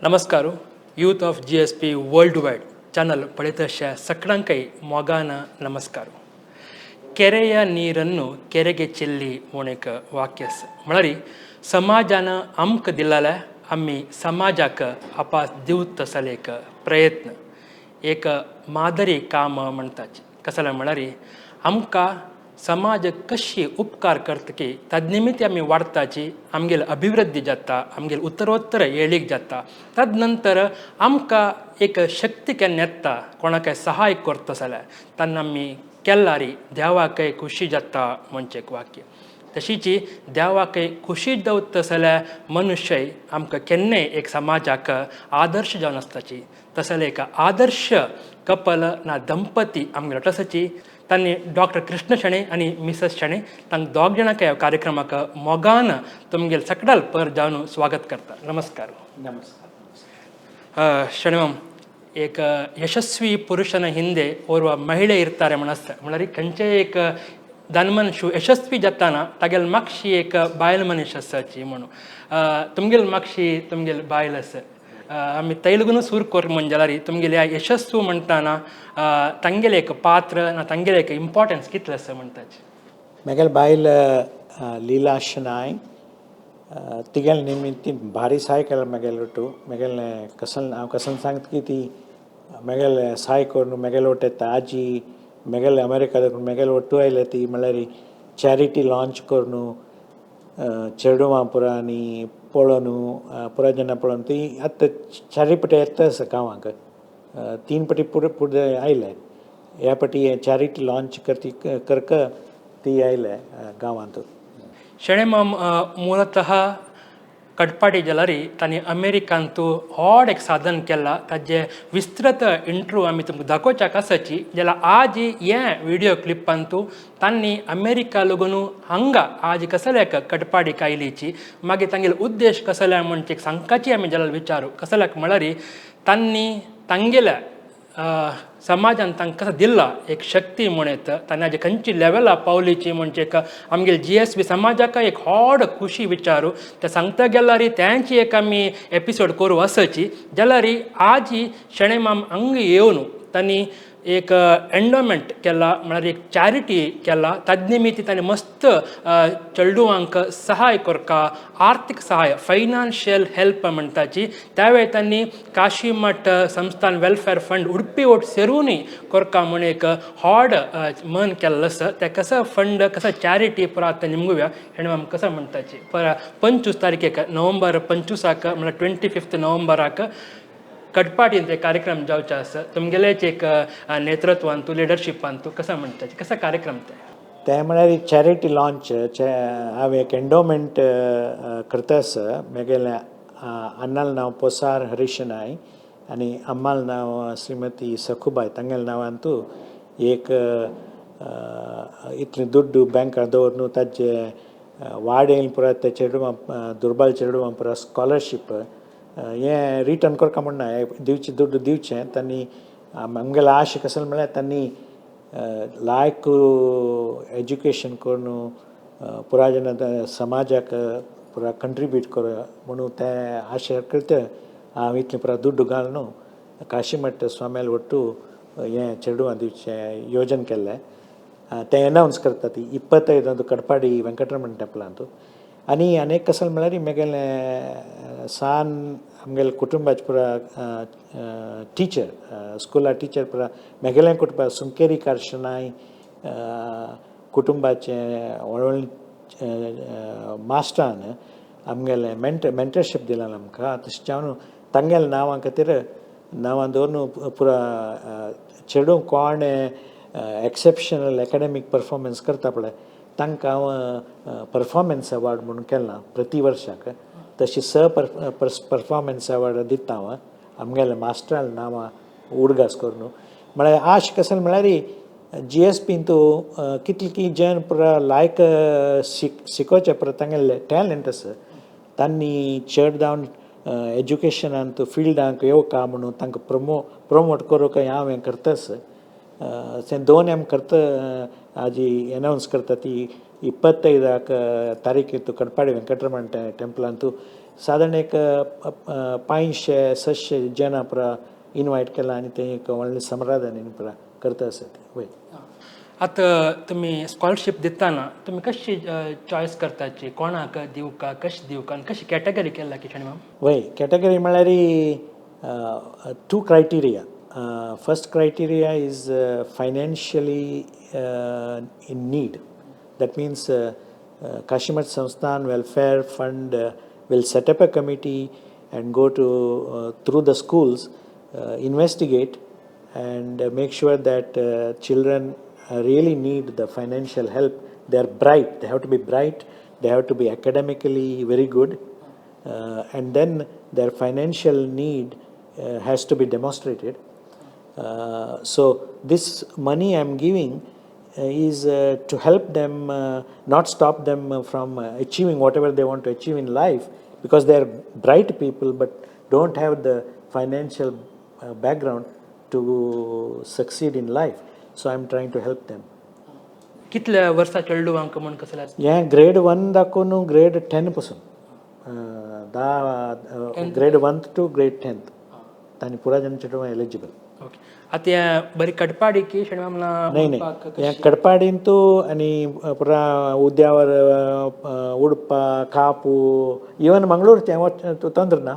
ನಮಸ್ಕಾರ. Youth of GSP World Wide channel ಪಳಿತಶ ಸಕಳಂಕೈ ಮೊಗಾನ ನಮಸ್ಕಾರ. ಕೆರೆಯ ನೀರನ್ನು ಕೆರೆಗೆ ಚೆಲ್ಲಿ ಒಣಕ ವಾಕ್ಯಸ್ म्हळ्यार समाजान आमकां दिल्लें आमी समाजाक आपास दिवत तसले एक प्रयत्न, एक मादरी काम म्हणटाची. कसलें म्हळ्यार आमकां समाज कशी उपकार करता की तद निमित्त आमी वाडताची, आमगेली अभिवृद्धी जाता, आमगेली उत्तरोत्तर ಏಳಿಗೆ जाता. तद नंतर आमकां एक शक्ती केन्ना येता, कोणाकय सहाय करता जाल्यार तेन्ना आमी केल्लारी देवाकय खुशी जाता म्हणचें एक वाक्य. तशीच देवाकय खुशी दवरता जाल्यार मनुष्य आमकां केन्नाय एक समाजाक आदर्श जावन आसताची. तसलें एक आदर्श कपल ना दंपती आमगेलो तसची तांणी डॉक्टर कृष्ण शणै आनी मिसेस शणै. तांकां दोग जाणांक ह्या कार्यक्रमाक मोगान तुमगेल सकडाल पर जावन स्वागत करता. नमस्कार. ನಮಸ್ಕಾರ. ಶಣಿಮಂ, एक ಯಶಸ್ವಿ ಪುರುಷನ ಹಿಂದೆ ಓರ್ವ ಮಹಿಳೆ ಇರ್ತಾರೆ म्हणस. म्हळ्यार खंयचेय एक धनमनशू यशस्वी जाताना तागेल मागशी एक बायल मनीस आसाची म्हणून. तुमगेल मागशी तुमगेल बायल आसा. आमी तैलुगून सूर कोर म्हण जाल्यार तुमगेले ह्या यशस्वी म्हणटाना तांगेलें एक पात्र ना तांगेलें एक इम्पॉर्टन्स कितलें आसा म्हणटाचे? मेगेल बायल लीला शनाय, तिगेले निमित्ती भारी सहाय केला मेगेले ಒಟ್ಟು. मेगेले कसल हांव कसल सांगता की ती मेगेले सहाय करून मेगेले ಒಟ್ಟು येता. आजी मेगेले अमेरिका मेगेले ಒಟ್ಟು आयले. ती म्हळ्यार चॅरिटी लॉंच करून चेडवां पुरा आनी पळोवन पुरा जेन्ना पळोवन ती आतां चारी पटी येता आसा गांवांक. तीन पटी पुढे पुढे आयले. ह्या पटी चॅरिटी लॉंच करती करक ती आयले गांवांत. ಶಣೆಮಾಮ್, ಮೂಲತಃ ಕಟ್ಪಾಡಿ जाल्यार तांणी अमेरिकांतू व्हड एक साधन केला. ताजे विस्तृत इंटरव्यू आमी तुमकां दाखोवच्याक आसाची. जाल्यार आज हे व्हिडियो क्लिपांतू तांणी अमेरिका लागून हांगा आज कसल्याक कटपाडी कायलीची, मागीर तांगेलो उद्देश कसले म्हणचे सांगपाची आमी जाल्यार विचारू. कसल्याक म्हळ्यार तांणी तांगेल्या समाजान तांकां कसो दिला एक शक्ती म्हणत, तांणी आजी खंयची लेवला पावलीची म्हणजे एक आमगेले जीएसबी समाजाक एक व्हड खुशी विचारू. ते सांगता गेल्यार तेंची एक आमी एपिसोड करूं आसाची. जाल्यार आजी शणैमाम हांगा येवन तांणी एक एन्डोमेंट केला, म्हळ्यार एक चॅरिटी केला. तद निमित्त तांणी मस्त चेडवांक सहाय करका, आर्थीक सहाय, फायनान्शियल हेल्प म्हणटाची. त्या वेळार तांणी काशीमठ संस्थान वेलफेअर फंड उडपी ओट सेरूनय करका म्हूण एक व्हड मन केल्लो आसा. ते कसो फंड, कसो चॅरिटी पुरा आतां निमगुया. हेणें कसो म्हणटाची, पर 25 तारखेक, नोव्हेंबर 25आक, म्हळ्यार 25 नोव्हेंबराक कटपाटींत एक कार्यक्रम जावचे आसा. तुमगेलेच एक नेतृत्वांतू, लिडरशिपांतू कसो म्हणटाचे, कसो कार्यक्रम ते? ते म्हळ्यार चॅरिटी लॉंच. हांव एक एन्डोमेंट करता आसा. मेगेले अण्णालें नांव पोसार हरीश नाय आनी अम्मालें नांव श्रीमती सखुबाय. तांगेल्या नांवान तूं एक इतले दुड्डू बँकार दवरून ताजे वाड येयलें पुरा ते चेडवां, दुर्बल चेडवां पुरा स्कॉलरशीप हें रिटर्न करका म्हणना, दिवचे दुड्डू दिवचें. तांणी आमगेले आशा कसलें म्हळ्यार तांणी लायक एज्युकेशन करून पुरा जेन्ना समाजाक पुरा कंट्रिब्यूट कर म्हणून ते आशा करता. हांव इतलें पुरा दुड्डू घालून काशीमठ स्वाम्याल ಒಟ್ಟು हें चेडवां दिवचें योजन केल्लें. तें एनावन्स करता ती 25 कडपाडी वेंकटरमण टेंपलांत. आनी आनी एक कसलें म्हळ्यार मेगेलें सान आमगेले कुटुंबाचे पुरा टिचर, स्कुला टिचर पुरा मेगेलें कुटुंबा सुंकेरीकार शनाय कुटुंबाचें व्हड मास्टरान आमगेलें मेंटरशीप दिलां आमकां. तशें जावन तांगेल्या नांवां खातीर नांवां दवरून पुरा चेडूं कोण एक्सेप्शनल एकाडेमीक परफॉर्मन्स करता पळय, तांकां हांव परफॉर्मन्स अवॉर्ड म्हणून केला प्रति वर्साक. तशी स परफॉर्मन्स अवॉर्ड दिता हांव आमगेल्या मास्टराल्या नांवां उडगास करून. म्हळ्यार आश कसलें म्हळ्यार जीएसपीन तूं कितले की जन पुरा लायक शिकोवचें पुरा तांगेलें टॅलंट आसा, तांणी चड जावन एज्युकेशनांत फिल्डांक येवका म्हणून तांकां प्रोमोट करूंक हांव हें करतास. तें दोन आमी करता. आजी एनावन्स करता ती 25 तारीख कडपाडी वेंकटरमण टेंपलांतू. सादारण एक 500-600 जनां पुरा इनवायट केला आनी ते एक व्हडलें समराधन पुरा करता आसत वय. आतां तुमी स्कॉलरशीप दिताना तुमी कशी चॉयस करताची, कोणाक दिवका, कशी दिवका आनी कशी कॅटेगरी केला की शेणी माम? वय, कॅटेगरी म्हळ्यार two criteria. First criteria is financially in need. That means Kashimath Sansthan Welfare Fund will set up a committee and go to through the schools, investigate and make sure that children really need the financial help. They are bright, they have to be bright, they have to be academically very good, and then their financial need has to be demonstrated. So this money I am giving is to help them, not stop them from achieving whatever they want to achieve in life, because they are bright people but don't have the financial background to succeed in life. So I am trying to help them. कितल्या वर्सां चेडवांक म्हण कसलें आसता? हें grade one दाखोवन grade 10 पसून, धा, grade 1 to grade 10th तांणी पुरा जण चेडवां एलिजिबल. ओके, आतां हें बरी कडपाडी की शेणी माम? नाही नाही, हें कडपाडींतू आनी पुरा उद्यावर, उडपा, कापू, इवन मंगळूर तें तंत्र ना,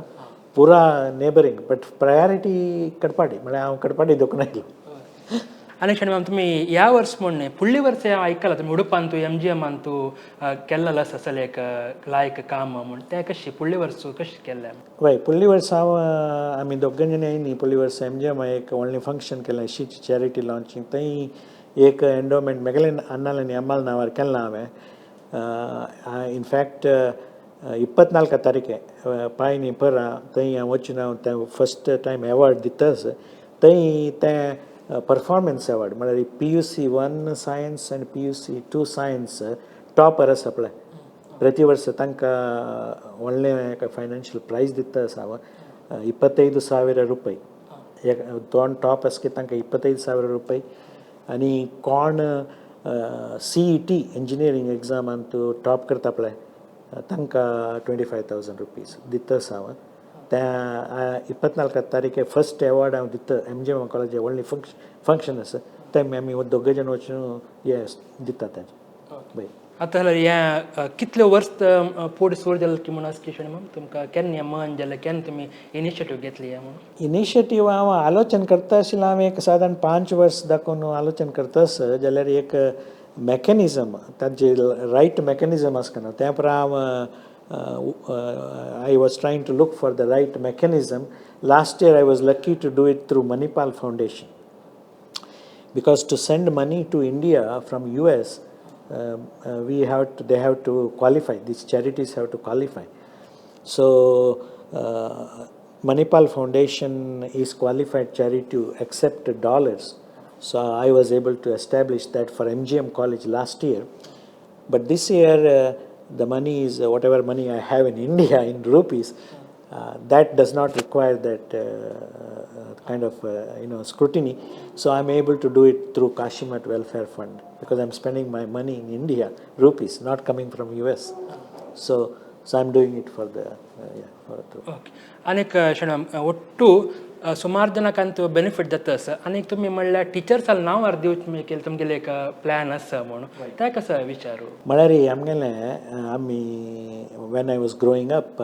पुरा नेबरींग, बट प्रायोरिटी कडपाडी. म्हळ्यार हांव कडपाडी दोखून आयलो. आनी शेणी माम, तुमी ह्या वर्स म्हण न्हय, फुडले वर्स हांव आयकलां तुमी उडुपांतू एमजीएमांतू केल्लेलो आसा असलें एक लायक काम म्हूण, तें कशें फुडले वर्स कशें केल्लें? वय, फुडले वर्सा हांव आमी दोग जाणांनी आयनी फुडले वर्सा एमजीएम एक व्हडलें फंक्शन केलें, शीच चॅरिटी लॉन्चिंग. थंय एक एन्डोमेंट मेगले अण्णाले आनी अम्माले नांवार केलां हांवें. इनफॅक्ट 24 तारखे पायनी परा थंय हांव वचून हांव तें फस्ट टायम एवॉर्ड दिताच. थंय तें परफॉर्मन्स एवॉर्ड म्हळ्यार PUC 1 science आनी PUC 2 science topper आसा पळय प्रति वर्स, तांकां व्हडलें एक फायनान्शियल प्रायज दिता आसा हांव, 25,000 रुपय. एक दोन टॉप आसा की तांकां 25,000 रुपय, आनी कोण सीईटी इंजिनियरींग एग्जामांत टॉप करता पळय तांकां 25,000 रुपीज दिता आसा हांव. त्या 24 तारखे फस्ट एवॉर्ड हांव दिता. एमजीएम कॉलेज व्हडलें फंक्शन आसा, ते आमी दोग जाण वचून हे दिता ताजें पळय. आतां जाल्यार हें कितले वर्स फुडें सुरू जालें की म्हूण आसा की शेणी माम, तुमकां केन्ना हें मन जालें, केन्ना तुमी इनिशिएटीव घेतली हें म्हणून? इनिशिएटीव हांव आलोचन करता आशिल्लो. हांव एक सादारण 5 वर्स दाखोवन आलोचन करता आसा, जाल्यार एक मॅकॅनिजम, ताजे रायट मॅकॅनिजम आसना ना, त्या परा हांव I was trying to look for the right mechanism. Last year I was lucky to do it through Manipal Foundation, because to send money to India from US, we have to, they have to qualify, these charities have to qualify. So, Manipal Foundation is qualified charity to accept dollars. So, I was able to establish that for MGM College last year. But this year, the money is whatever money I have in India in rupees, that does not require that kind of scrutiny. So I'm able to do it through Kashimath Welfare Fund because I'm spending my money in India, rupees, not coming from US. So I'm doing it for the yeah for through. Okay, आनीक शेणी माम, ಒಟ್ಟು सुमार जणांक benefit जाता आसा, आनी तुमी म्हणल्यार टिचर्सां नांवार दिवचे केलें तुमगेलें एक प्लॅन आसा म्हणून, तें कसो विचारू? म्हळ्यार आमगेलें आमी when I was growing up,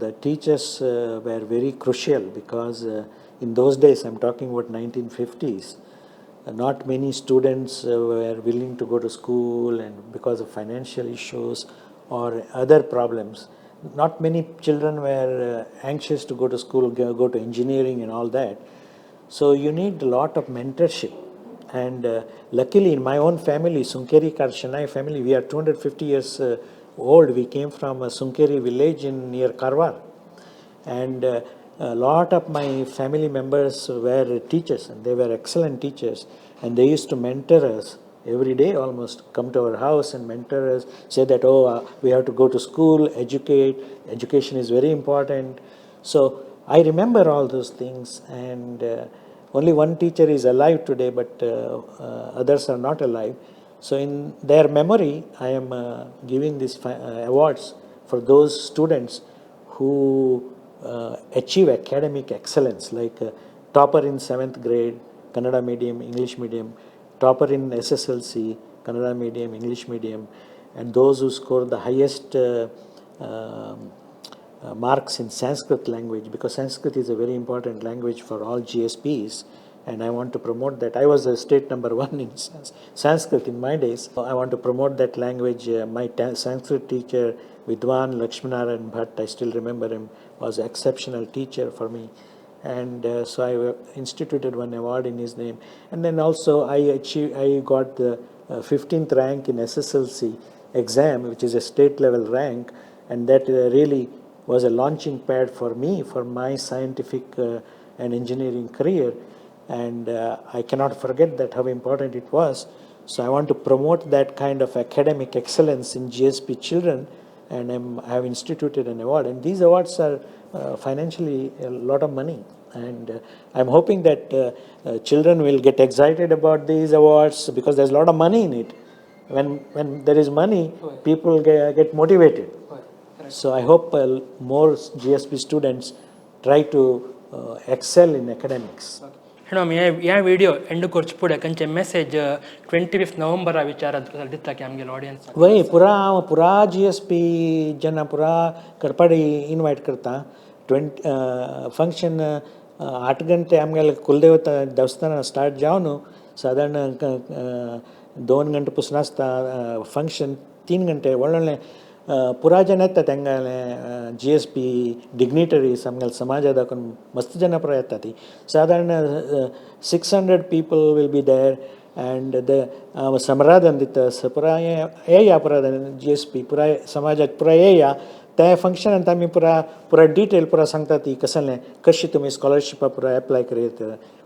the teachers were very crucial because in those days, I'm talking about 1950s, not many students were willing to go to school, and because of financial issues or other problems, not many children were anxious to go to school, go to engineering and all that. So you need a lot of mentorship. And luckily, in my own family, Sunkeri Shenoy family, we are 250 years old. We came from a Sunkeri village in near Karwar. And a lot of my family members were teachers, and they were excellent teachers. And they used to mentor us every day almost, come to our house and mentor us, say that, oh, we have to go to school, educate, education is very important. So I remember all those things, and only one teacher is alive today, but others are not alive. So in their memory, I am giving these awards for those students who achieve academic excellence, like topper in 7th grade, Kannada medium, English medium, topper in SSLC, Kannada medium, English medium, and those who score the highest marks in Sanskrit language, because Sanskrit is a very important language for all GSPs, and I want to promote that. I was a state number 1 in Sanskrit in my days. I want to promote that language. My Sanskrit teacher, Vidwan Lakshminaran Bhatt, I still remember him, was an exceptional teacher for me. And so I instituted one award in his name. And then also I got the 15th rank in SSLC exam, which is a state level rank, and that really was a launching pad for me for my scientific and engineering career. And I cannot forget that, how important it was. So I want to promote that kind of academic excellence in GSP children, and I have instituted an award. And these awards are financially a lot of money. And I'm hoping that children will get excited about these awards, because there's a lot of money in it. When there is money, people get motivated. So I hope more GSP students try to excel in academics. हेणो हे video end करचे फुडें खंयचे message 25 नोव्हेंबरा विचारात दिता की आमगेले audience? वय, पुरा हांव पुरा जीएसपी जेन्ना पुरा करपाडी इनवायट करता. ट्वेंटी फंक्शन 8 गंटे आमगेले कुलदेवता देवस्थाना स्टार्ट जावन सादारण 2 गंटे पसून आसता फंक्शन, 3 गंटे. व्हडलें व्हडलें पुरा जन येता तेंगेले, जीएसपी डिग्निटरीज, आमगेले समाजा दाखोवन मस्त जन पुरा येता ती. सादारण 600 people will be there, and the समराधन दिता. पुरा येया, पुरा जीएसपी पुराय समाजाक पुरा येया. त्या फंक्शनांत आमी पुरा पुरा डिटेल पुरा सांगता ती कसलें कशी तुमी स्कॉलरशिपा पुरा एप्लाय करीत,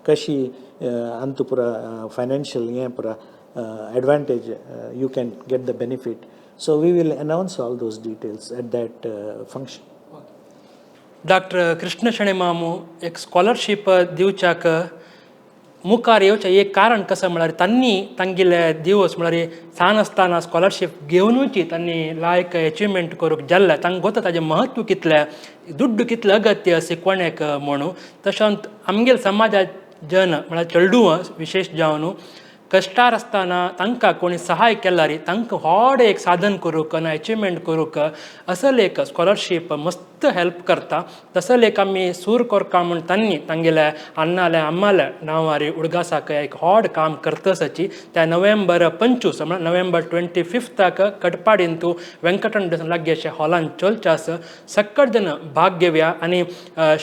कशी अंतू पुरा फायनान्शियल हें पुरा advantage, you can get the benefit. So we will announce all those details at that function. Doctor Krishna Shenoy मामू एक स्कॉलरशीप दिवच्याक मुखार येवचें एक कारण कसं म्हळ्यार तांणी तांगेले दिवस म्हळ्यार सान आसतना स्कॉलरशीप घेवनूच तांणी लायक एचिवमेंट करूंक जाल्लें. तांकां गोता ताजें म्हत्व कितलें, दुड्डू कितलें अगत्य शिकवणेक म्हणून. तशेंच आमगेले समाजात जन म्हळ्यार चेडूं विशेश जावन कश्टार आसतना तांकां कोणी सहाय केल्यार तांकां व्हड एक साधन करूंक ना एचिवमेंट करूंक असले एक स्कॉलरशीप मस्त हेल्प करता. तसले एक आमी सूर कोरका म्हूण तांणी तांगेल्या अण्णाले अम्माले नांवार उडगासाक एक व्हड काम करतसाची. त्या नोव्हेंबर 25 म्हळ्यार नोव्हेंबर 25 कटपाडींतू वेंकटण लागीं अशें हॉलान चलचें आसा. सक्कट जन भाग घेवया आनी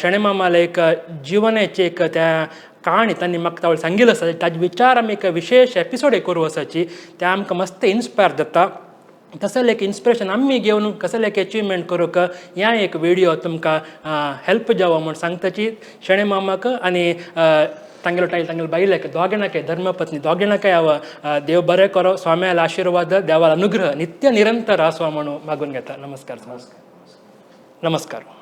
शणै मामाले एक जिवनाचे एक त्या कहाणी तांणी म्हाका तावळ सांगिल्लो आसा, ताजे विचार आमी एक विशेश एपिसोड करूं आसाची, ते आमकां मस्त इन्स्पायर जाता. तसलें एक इन्स्पिरेशन आमी घेवन कसलें एक एचिवमेंट करूंक ह्या एक विडियो तुमकां हेल्प जावो म्हूण सांगताची. शणै मामाक आनी तांगेलो टायल तांगेलो बायलेक दोगेणाकय धर्मपत्नी दोगेणाकय हांव देव बरें करो, स्वाम्याला आशिर्वाद, देवाला अनुग्रह नित्य निरंतर आसो म्हणून मागून घेता. नमस्कार. नमस्कार.